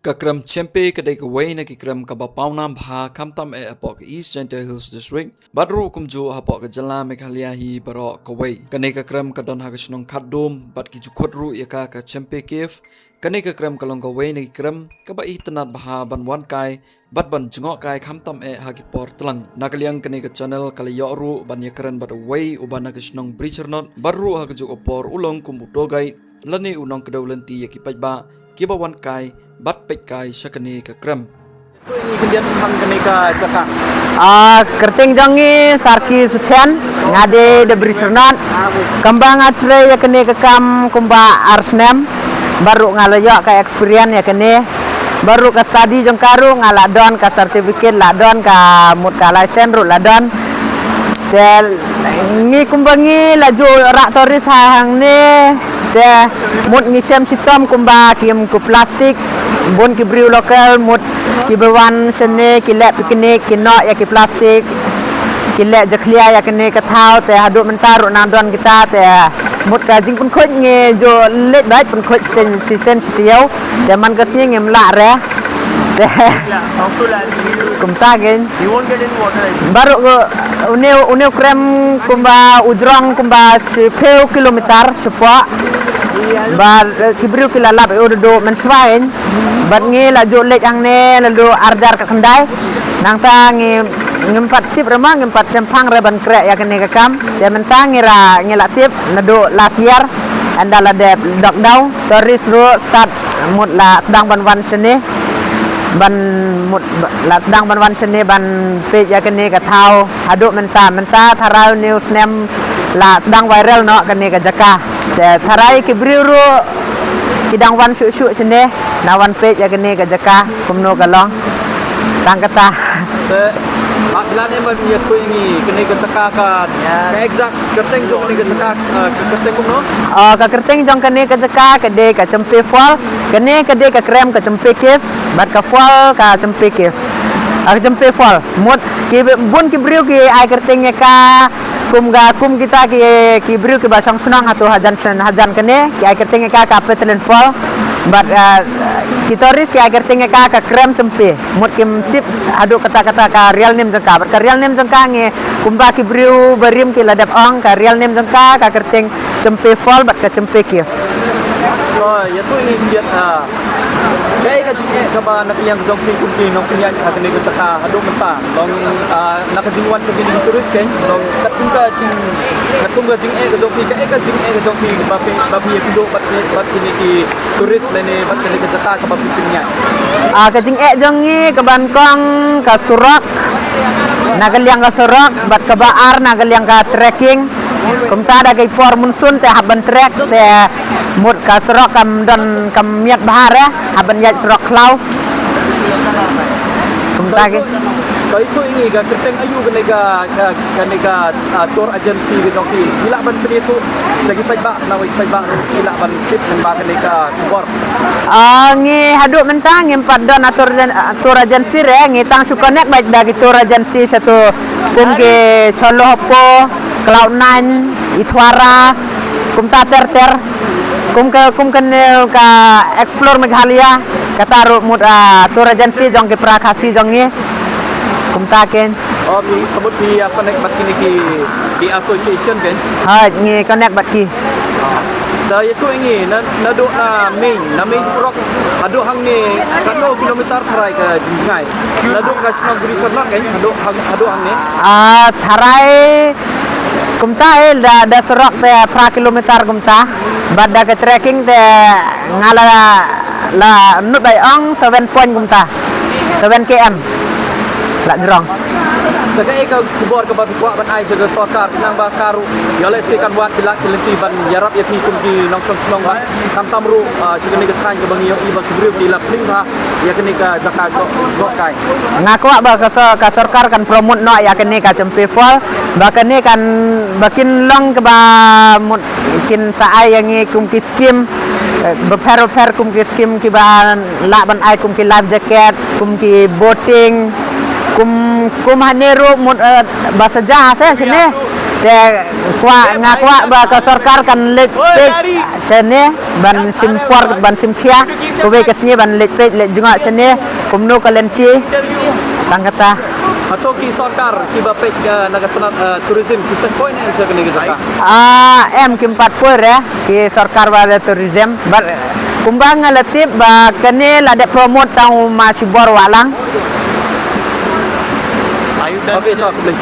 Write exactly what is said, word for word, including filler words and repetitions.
Ka krem Chempe ka dei kawei na ki krem kaba pawnam bha khamtam eh hapoh ka East Jaintia Hills District bad ruh kumjuh hapoh ka jylla Meghalaya hi baroh kawei. Kane ka krem ka don ha ka shnong Khatdum bad ki ju khot ruh ïa ka ka Chempe Cave. Kane ka krem ka long kawei na ki krem kaba itynnad bha ban wan kai bad ban jngoh kai khamtam eh ha ki por tlang. Na ka liang kane ka channel ka la ïoh ruh ban ïakren bad uwei uba na ka shnong Bri Chyrnot bad ruh ha kajuh ka por u long kum u tour guide lane u nongkdew lynti ïa ki paidbah kiba wan kai bad peit kai sha kane ka krem. Ngi khyndiat tang kane ka jaka. Ah, kyrteng jong ngi Sarki Suchen, nga dei da Bri Chyrnot. Kumba nga trei ïa kane ka kam kumba ar snem, bad ruh nga la ïoh ka experience ïa kane. Bad ruh ka study jong ka ruh nga la don ka certificate, la don ka mut ka license ruh la don. Te ngi kumba ngi la ju rah tourist ha hangne. Te mut ngi shem shitom kumba kim ku plastik. Bun ki briew local mut kiba wan shane ki leh picnic ki noh ïa ki plastik. Ki leh jakhlia ïa kane ka thaw te haduh mynta ruh nang don kita te mut ka jingpynkhuid ngi ju leit bad pynkhuid shisien shisien shisien. Te man ka sngi ngim lah re. Te kumta kein. Baroh une une krem kumba u jrong kumba shiphew kilometer shapoh. Bad ki briew ki la lap ïa u da duh mynshuwa kein. Bad ngi la ju leit hangne la duh arjar ka khyndai. Nangta ngi ngim pat tip re ma ngim pat shemphang re ban kreh ïa kane ka kam. Te mynta ngi ra ngi la tip naduh last year. Ynda la dep lockdown tourist ruh start mut la sdang ban wan shane ban mut la sdang ban wan shane ban peit ïa kane ka thaw. Haduh mynta mynta tharai une u snem la sdang viral noh kane ka jaka. Te tharai ki briew ruh ki dang wan shuh shuh shane na wan peit ïa kane ka jaka kumno ka long. Tang kata. Te Mat la ne man ïa kane ka jaka ka exact kyrteng jong kane ka jaka ka kyrteng kumno? Ka kyrteng jong kane ka jaka ka dei ka Chempe Fall. Kane ka dei ka krem ka Chempe Cave bad ka fall ka Chempe Cave. Ka Chempe Fall mut ki bun ki briew ki ai kyrteng ïa ka kum ga kum kita ki ki briew kiba shong shnong hato hajan shen hajan kane ki ai kyrteng ïa ka ka Petlin Fall. Bad ki tourist ki ai kyrteng ïa ka ka krem Chempe. Mut kim tip haduh kata kata ka real name jong ka bad ka real name jong ka ngi kumba ki briew barim ki la dep ong ka real name jong ka ka kyrteng Chempe Fall bad ka Chempe Cave. Oi ïa tu ngi ïa. Kaei ka jingeh kaba na ka liang jong phi kum ki nongpynïaid ha kane ka jaka haduh mynta long na ka jingwan jong kine ki tourist kein long katkum ka jing katkum ka jingeh ka jong phi kaei ka jingeh ka jong phi ba phi ba phi ïa phi duh bad kine ki tourist lane bad kane ka jaka kaba phi pynïaid. Ah, ka jingeh jong ngi kaba nyngkong ka surok na ka liang ka surok bad kaba ar na ka liang ka trekking. Kumta da ka por monsoon te hap ban trek te mut ka surok kam don kam miat bha re hap ban ïaid surok khlaw. Kumta ki. Ka itu ini ka kyrteng ayu kane ka kane ka tour agency ka jong ki. Ki lah ban pynïathuh sha ki paidbah na wei paidbah ki lah ban tip nang ba kane ka khubor. Ah, ngi haduh mynta ngim pat don a tour agency re ngi tang shu connect bad da ki tour agency sha tu kum ki Cholo Hopo, Cloud Nine, Itwara, kumta ter ter. Kum ka kum ka explore Meghalaya kata ruh mut a tour agency jong ki para Khasi jong ngi. Kumta kein. Oh, ki ka mut ki ïa connect bad kine ki association kein. Ha ngi connect bad ki. Da ïa tu ngi na na do na main na main surok ado hang ni kano kilometer tharai ka jingjngai. Na do ka shnong Bri Chyrnot kein ado hang ado hang ni. Ah, tharai kumta eh da da surok te phra kilometer kumta. Bad da ka trekking te nga la la nut bai ong seven point kumta. Seven K M. La jrong. Te kaei ka khubor kaba phi kwah ban ai sha ka sorkar khnang ba ka ruh ïa lehse kan wad ki lad ki lynti ban ïarap ïa phi kum ki nongshong shnong ba khamtam ruh sha kane ka thaiñ kaba ngi ïohi ba ki briew ki la pling bha ïa kane ka jaka jngoh kai. Nga kwah ba ka sorkar kan promote noh ïa kane ka Chempe Fall ba kane kan ba kin long kaba mut kin sa ai ïa ngi kum ki skim bapher bapher kum ki skim kiba lah ban ai kum ki life jacket kum ki boating kum kum hane ruh mut ba saja se sine Te kwah, nga kwah ba ka sorkar kan leit peit shane ban shim por ban shim khia, kawei ka sngi ban leit peit leit jngoh shane kumno ka lynti. Tang kata. Hato ki sorkar kiba peit na ka tnat tourism ki sa poi ne em sha kane ka jaka? Ah, em kim pat poi re ki sorkar ba da tourism. But kumba nga la tip ba kane la dep promote tang u ma shibor wah lang. Okay, to please.